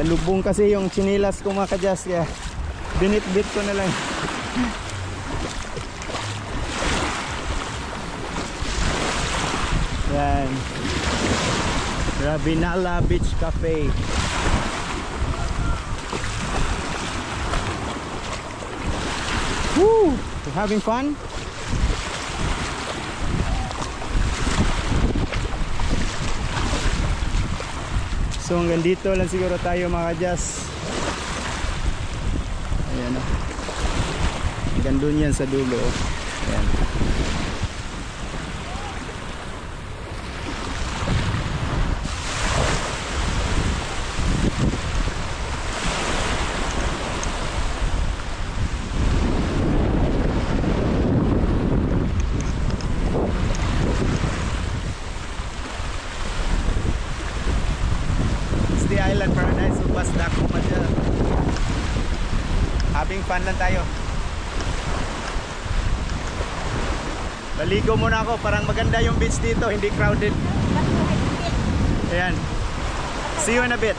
Nalubong kasi yung chinilas ko mga kadyas, kaya binit-bit ko na lang. Yan, Rabinala Beach Cafe. Woo! We're having fun. So hanggang dito lang siguro tayo mga kadyas. Ayan o. Hanggang dun yan sa dulo. Ayan. Island Paradise of Basdak. Having fun lang tayo. Maligo muna ako, parang maganda yung beach dito, hindi crowded. Ayan. See you in a bit.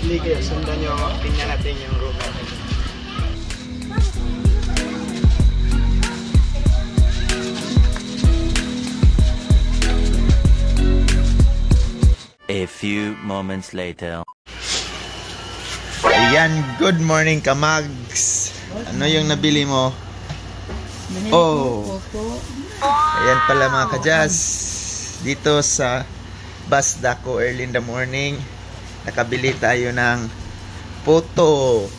Sige, sundan nyo. Tingnan natin yung room natin. A few moments later. Ayan, good morning kamags. Ano yung nabili mo? Oh, ayan pala mga kadyas. Dito sa Basdako early in the morning, nakabili tayo ng puto.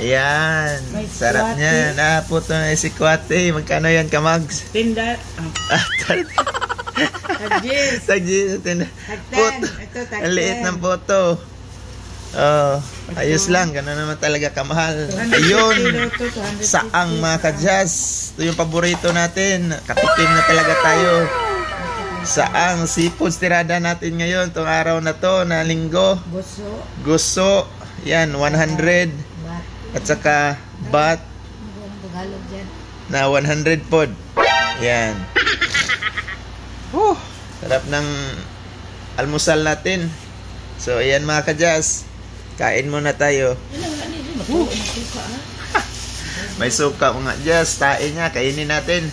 Ayan, sarap niya. Puto na si Kwate. Magkano yan kamags? Tinda. Tagjis. Puto. Ang liit ng puto. Oh, ayos lang. Gano'n naman talaga kamahal. Ayun. Saang mga kadyas. Ito yung paborito natin. Katikim na talaga tayo. Saang seafood tirada natin ngayon. Itong araw na to, na linggo. Guso. Yan, 100. At saka bat. Na 100 pod. Yan. Sarap ng almusal natin. So, ayan mga kadyas. Kain muna tayo. May suka mga Jazz. Tain niya. Kainin natin.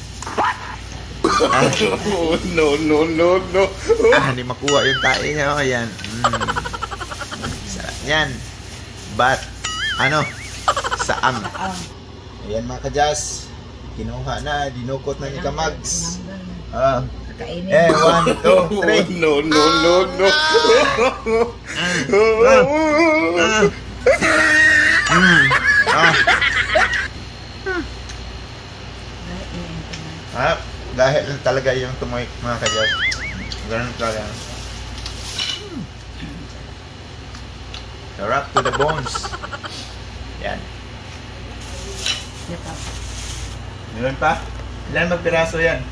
No. Hindi makuha yung tae niya. O, ayan. Sarap yan. But, saang. Ayan mga ka-Jazz. Kinuha na. Dinukot na ni Kamags. 1, 2, 3. No. Dahil lang talaga yung tumoy mga ka-Jazz. Ganun talaga. Sarap to the bones. Yan. Meron pa? Ilan magpiraso yan?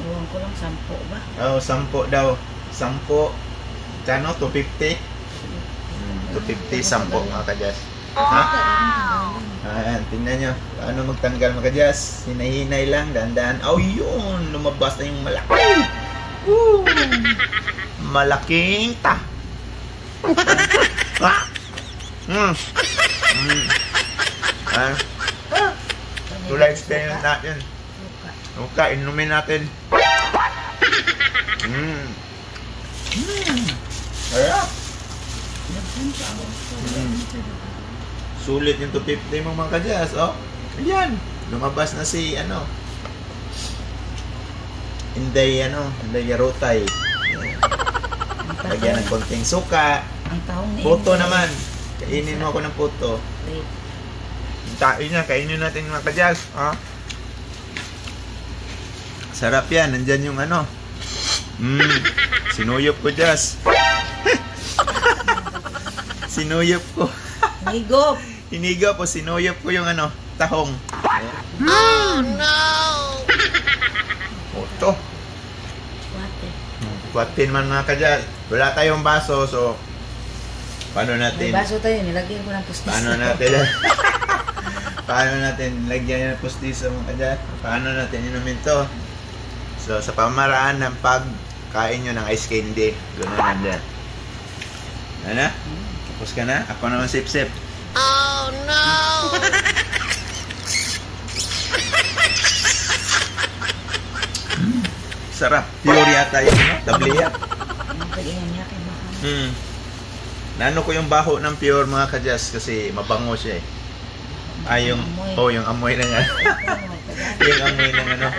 Ewan ko lang, 10 ba? Oo, 10 daw. 10. Kano? 250? 250, 10 mga ka-Jazz. Ha? Ayan, tingnan nyo. Paano magtanggal mga ka-Jazz? Hinahinay lang, dahan-dahan. Oh, yun! Lumabas na yung malaki. Woo! Malaking ta. Ha? Tulad experience natin. Okay, inumin natin. Sarap. Sulit yung 250 mo mga kadyas, oh. Ayan, lumabas na si, Inday Yarutay. Lagyan ng konting suka. Ang tahong ni Puto Inday. naman. Kainin mo ako ng puto. Wait. Kainin natin mga kadyas, ha? Sarap yan, nandyan yung sinuyop ko, Jazz. Sinuyop ko. Higop. Hinigop o sinuyop ko yung tahong. Oh no! Puto. Wate. Buhatin man mga kadyas. Wala tayong baso, so paano May natin? baso tayo, nilagyan ko ng pustis. Paano natin lagyan ng pustiso mga kadyas? Paano natin inumin to? So, sa pamaraan ng pagkain nyo ng ice candy, gano'n nandyan. Ano? Tapos ka na? Ako naman sip-sip. Oh no! Sarap. Pure yata yung tabliya. Ang pag-iyan niya kay Mahal. Nano ko yung baho ng pure mga kadyas kasi mabango siya eh. Yung amoy ng yung amoy ng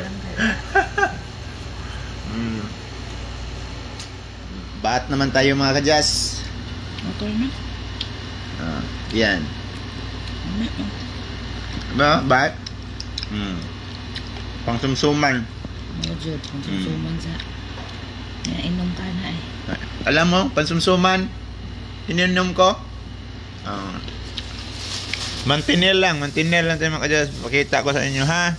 Baat naman tayo mga kadyas. Okay na. Yan. Ba? Baat? Pangsumsuman. Mga Jod, kung susuman sa... Inom ka na eh. Alam mo, pansumsuman, ininom ko. Mantinil lang tayo mga kadyas. Pakita ko sa inyo, ha?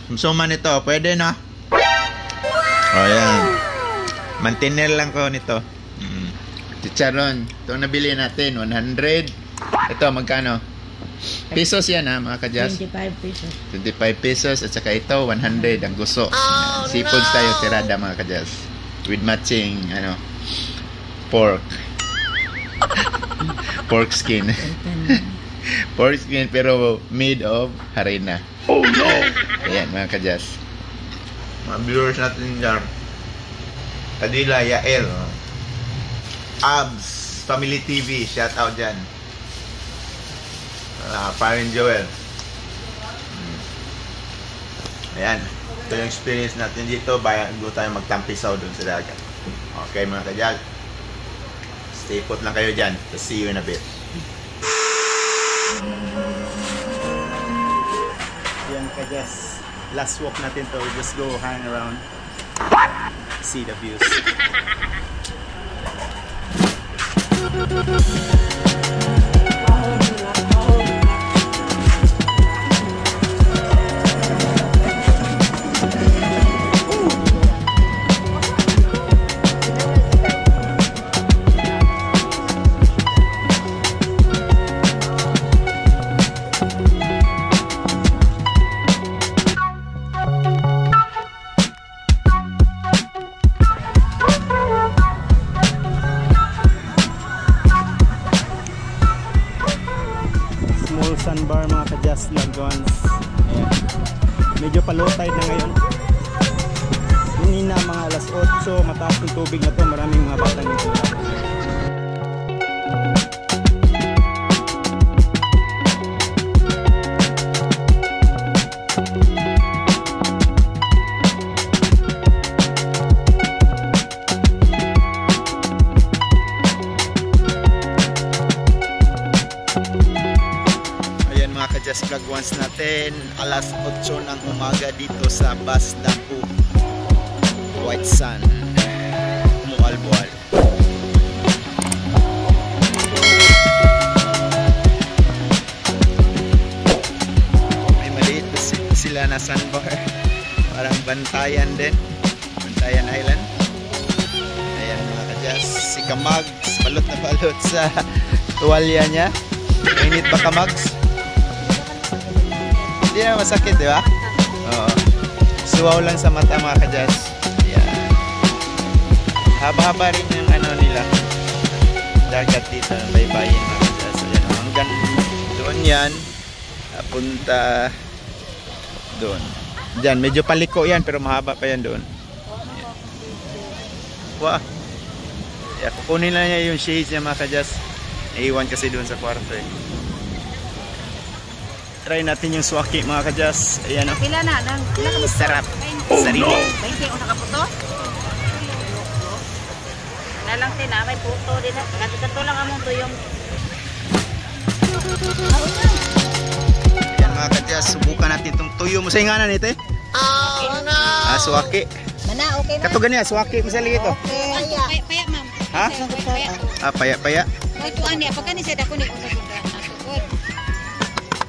Sumsuman ito, pwede na? O yan. Mantinil lang ko nito. Chicharon. Ito nabili natin, 100. Ito, magkano? Pesos yan ha, mga kadyas. 25 pesos. 25 pesos at saka ito 100 ang gusto. Seafoods tayo tirada mga kadyas. With matching pork. Pork skin. Pork skin pero made of harina. Oh no. Ayan mga kadyas. Mga viewers natin dyan. Kadila Yael. Abs Family TV, shout out dyan. Parin Joel. Ayan. Ito yung experience natin dito bago tayo magtampisaw dun sa dagat. Okay mga kadyal. Stay put lang kayo dyan. See you in a bit. Ayan kadyas. Last walk natin to. We just go hang around. See the views. Small sandbar mga kadyas Lagons. Medyo pa low tide na ngayon. Kanina mga alas 8, mataas yung tubig na to, maraming mga batang dito. Just vlog once natin alas 8 ng umaga dito sa Basdaku White Sun Mualbual. May maliit sila na sandbar, parang Bantayan din, Bantayan Island. Ayan mga kadyas, si Kamags balot na balot sa tuwalya niya. Mainit ba Kamags? Hindi na masakit, di ba? Oo. Suwaw lang sa mata mga kadyas. Ayan. Haba-haba rin yung nila. Dagat dito, baybayin mga kadyas. hanggang doon yan. Punta doon. Diyan, medyo paliko yan pero mahaba pa yan doon. Wah. Yeah, kukunin na niya yung shades niya mga kadyas. Naiwan kasi doon sa kwarto eh. Try natin yung swaki mga kadyas. Ayan o. Pila na. Sarap. Sarili. 20 o nakaputo? Na lang tin, may puto din na. Kanto lang among tuyong. Ayan mga kadyas, subukan natin itong tuyo mo. Sa inganan ito eh? Oh no! Swaki. Mana, okay na? Katugan niya, swaki. Masali ito. Okay. Paya, ma'am. Ha? Paya-paya. May tuan niya. Pagka ni Seda ko ni kung nagunda. Good.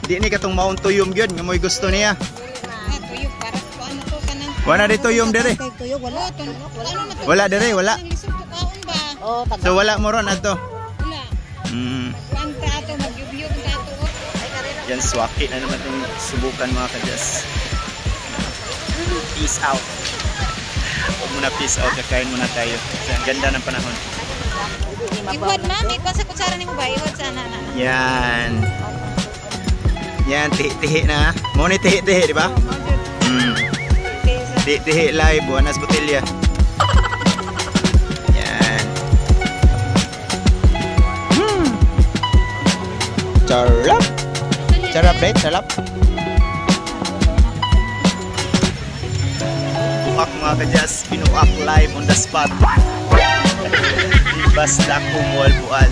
Di ni katong maong tuyom yun. Nga mo'y gusto niya. Tuyo, para kung ano to ka nang... Wala di tuyom dire. Tuyo, wala. Wala dire, wala. Kaon ba? Oo, So wala mo ron ato. wala. Kuan ka ato, magyubyog ka ato. Yan, swaki na naman itong subukan mga kadyas. Peace out. Huwag muna peace out. Kakain muna tayo. Kasi ang ganda ng panahon. Iwad, ma'am. Iwad sa kutsara ni mo ba? Iwad sa na. Yan. Yan, tihi-tihi na. Mo ni tihi-tihi, di ba? Tihi-tihi live. Buenas Botelya. Yan. Charap. Charap, right? Charap. Buak mga kadyas. Pinuak live on the spot. Basta kumual-bual.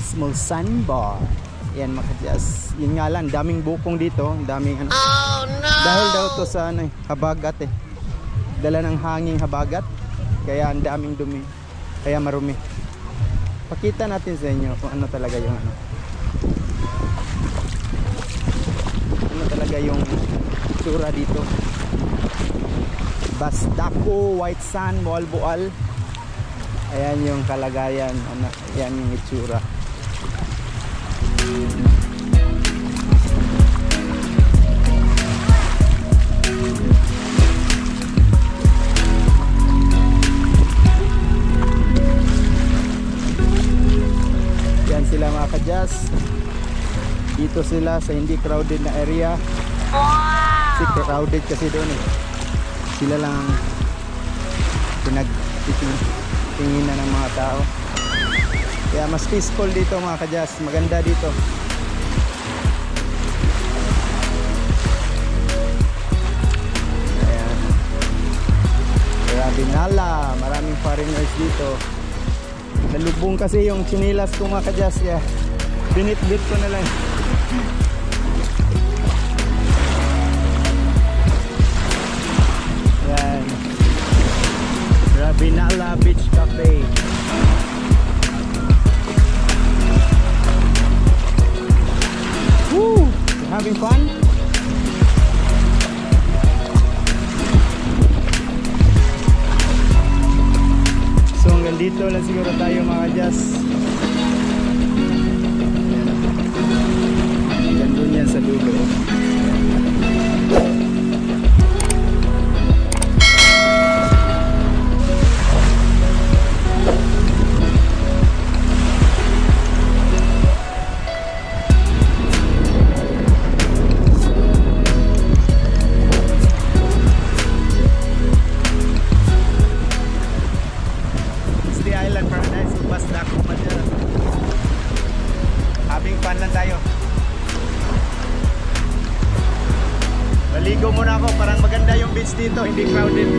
Small sandbar. Yan mga kadyas. Yun nga lang, daming bukong dito. Daming ano. Oh no! Dahil daw to sa ano, habagat eh. Dala ng hanging habagat. Kaya ang daming dumi. Kaya marumi. Pakita natin sa inyo kung ano talaga yung ano. Ano talaga yung tsura dito. Basdako, White Sand, Boal-Boal. Ayan yung kalagayan. Ano, ayan yung itsura. Yan sila mga kadyas. Dito sila sa hindi crowded na area. Kasi crowded kasi doon eh. Sila lang pinagtinginan ng mga tao. Kaya mas peaceful dito mga kadyas. Maganda dito. Ayan. Kaya binala. Maraming foreigners dito. Nalubong kasi yung chinilas ko mga kadyas. Kaya binit-bit ko na lang. Ayan. Rabinala Beach Cafe. Woo! You having fun? So hanggang dito lang siguro tayo mga kadyas. Hanggang doon yan sa dulo. mas dako pa dyan. Having fun lang tayo. Maligo muna ako, parang maganda yung beach dito, hindi crowded.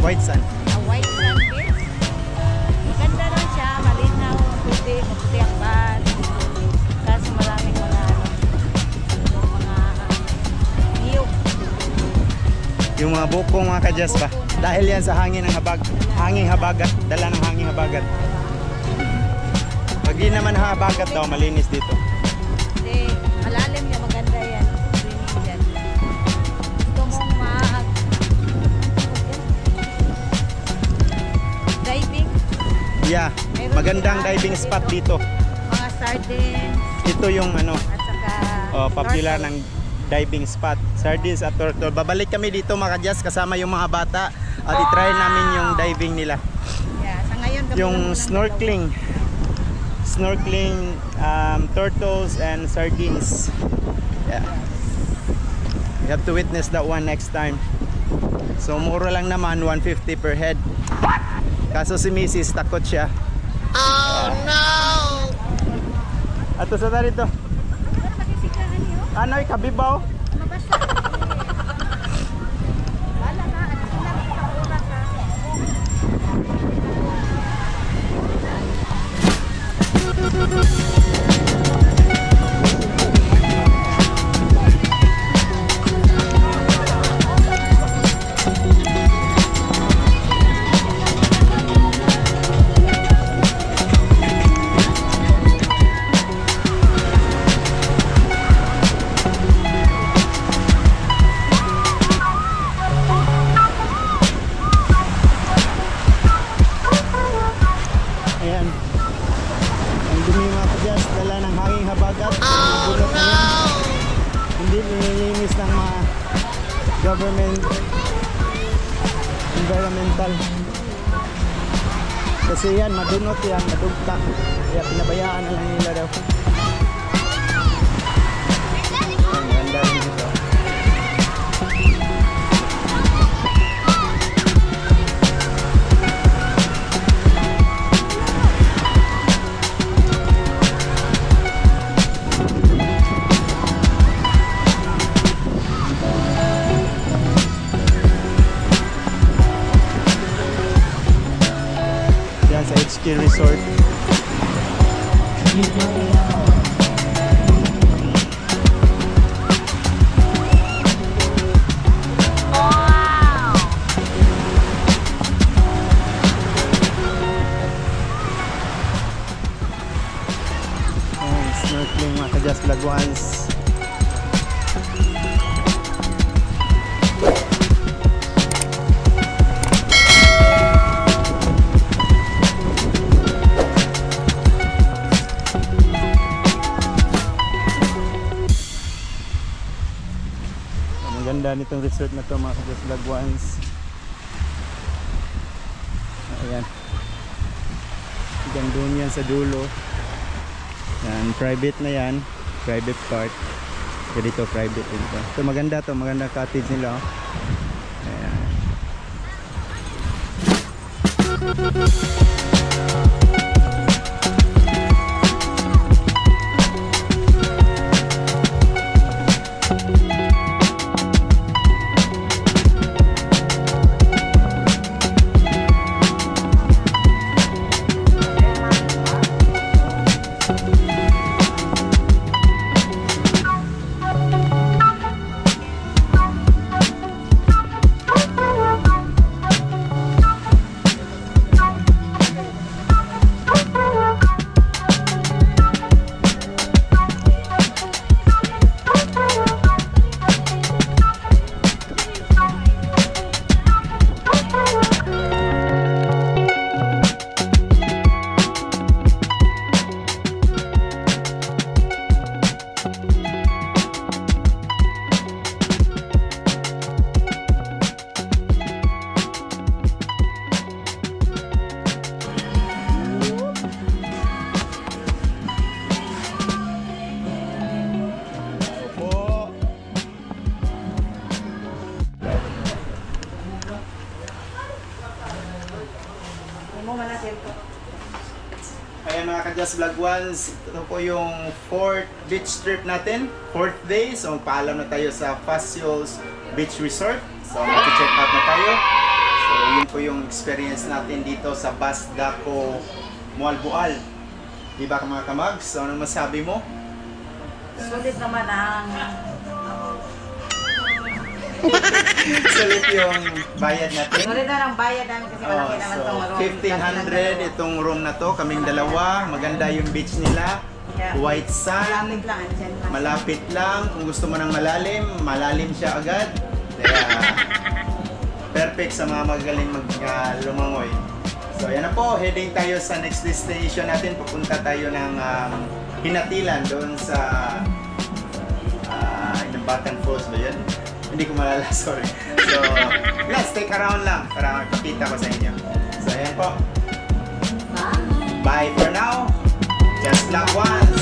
White sand. White sand beach. Maganda rin siya, malinaw, maputi ang bahan. Kaso maraming mga niyog. Yung mga bukong mga kadyas ba? Dahil yan sa hangin ng hanging habagat, dala ng hanging habagat. Pag di naman habagat daw, malinis dito. Hindi, malalim niya, maganda yan. Swimming yan. Gusto mong diving? Yeah, magandang diving spot dito. Mga sardines, Ito yung ano, at saka popular turtle. ng diving spot. Sardines at turtle. Babalik kami dito mga kadyas kasama yung mga bata at itry namin yung diving nila. Yeah, sa ngayon, gabi Yung lang snorkeling, turtles and sardines. Yeah. You have to witness that one next time. So mura lang naman, 150 per head. Kaso si Mrs. takot siya. Oh no! Ato sa dito. Ano ikabibaw? Mabasa. Wala ka, ano lang, ikaura ka. Ayan. Ang dumi mga kadyas, dala ng hanging habagat. Oh Bulok na no! yan. Hindi nililinis ng mga government environmental. Kasi yan, madunot yan, madugta. Kaya pinabayaan na lang nila daw. Ang ganda rin dito. Yan sa HK Resort. Ayan, snorkeling mga kadyas Laguans. Ang ganda nitong resort na to mga kadyas Laguans. Ayan. Hanggang doon yan sa dulo. Yan, private na yan. Private part. Kaya dito private dito. Ito maganda to, maganda cottage nila. Oh. Ayan. Kadyas Vlog Ones, ito po yung 4th beach trip natin, 4th day. So paalam na tayo sa Pasiols Beach Resort. So mag-check out na tayo. So yun po yung experience natin dito sa Basdaco Mualbual. Diba ka mga kamags? So ano masabi mo? Sulit naman ang Sulit yung bayad natin. sulit na ang bayad namin kasi malaki naman itong room. 1,500 itong room na to, kaming dalawa. Maganda yung beach nila. Yeah. White sand. Malapit lang, andyan lang. Malapit lang. Kung gusto mo ng malalim, malalim siya agad. Kaya perfect sa mga magaling lumangoy. So yan na po, heading tayo sa next destination natin. Pupunta tayo ng Hinatilan doon sa Inabatan Falls ba yan? Hindi ko malala, sorry. So, let's take around lang para makapita ko sa inyo. So, ayan po. Bye for now. Just Vlog Ones.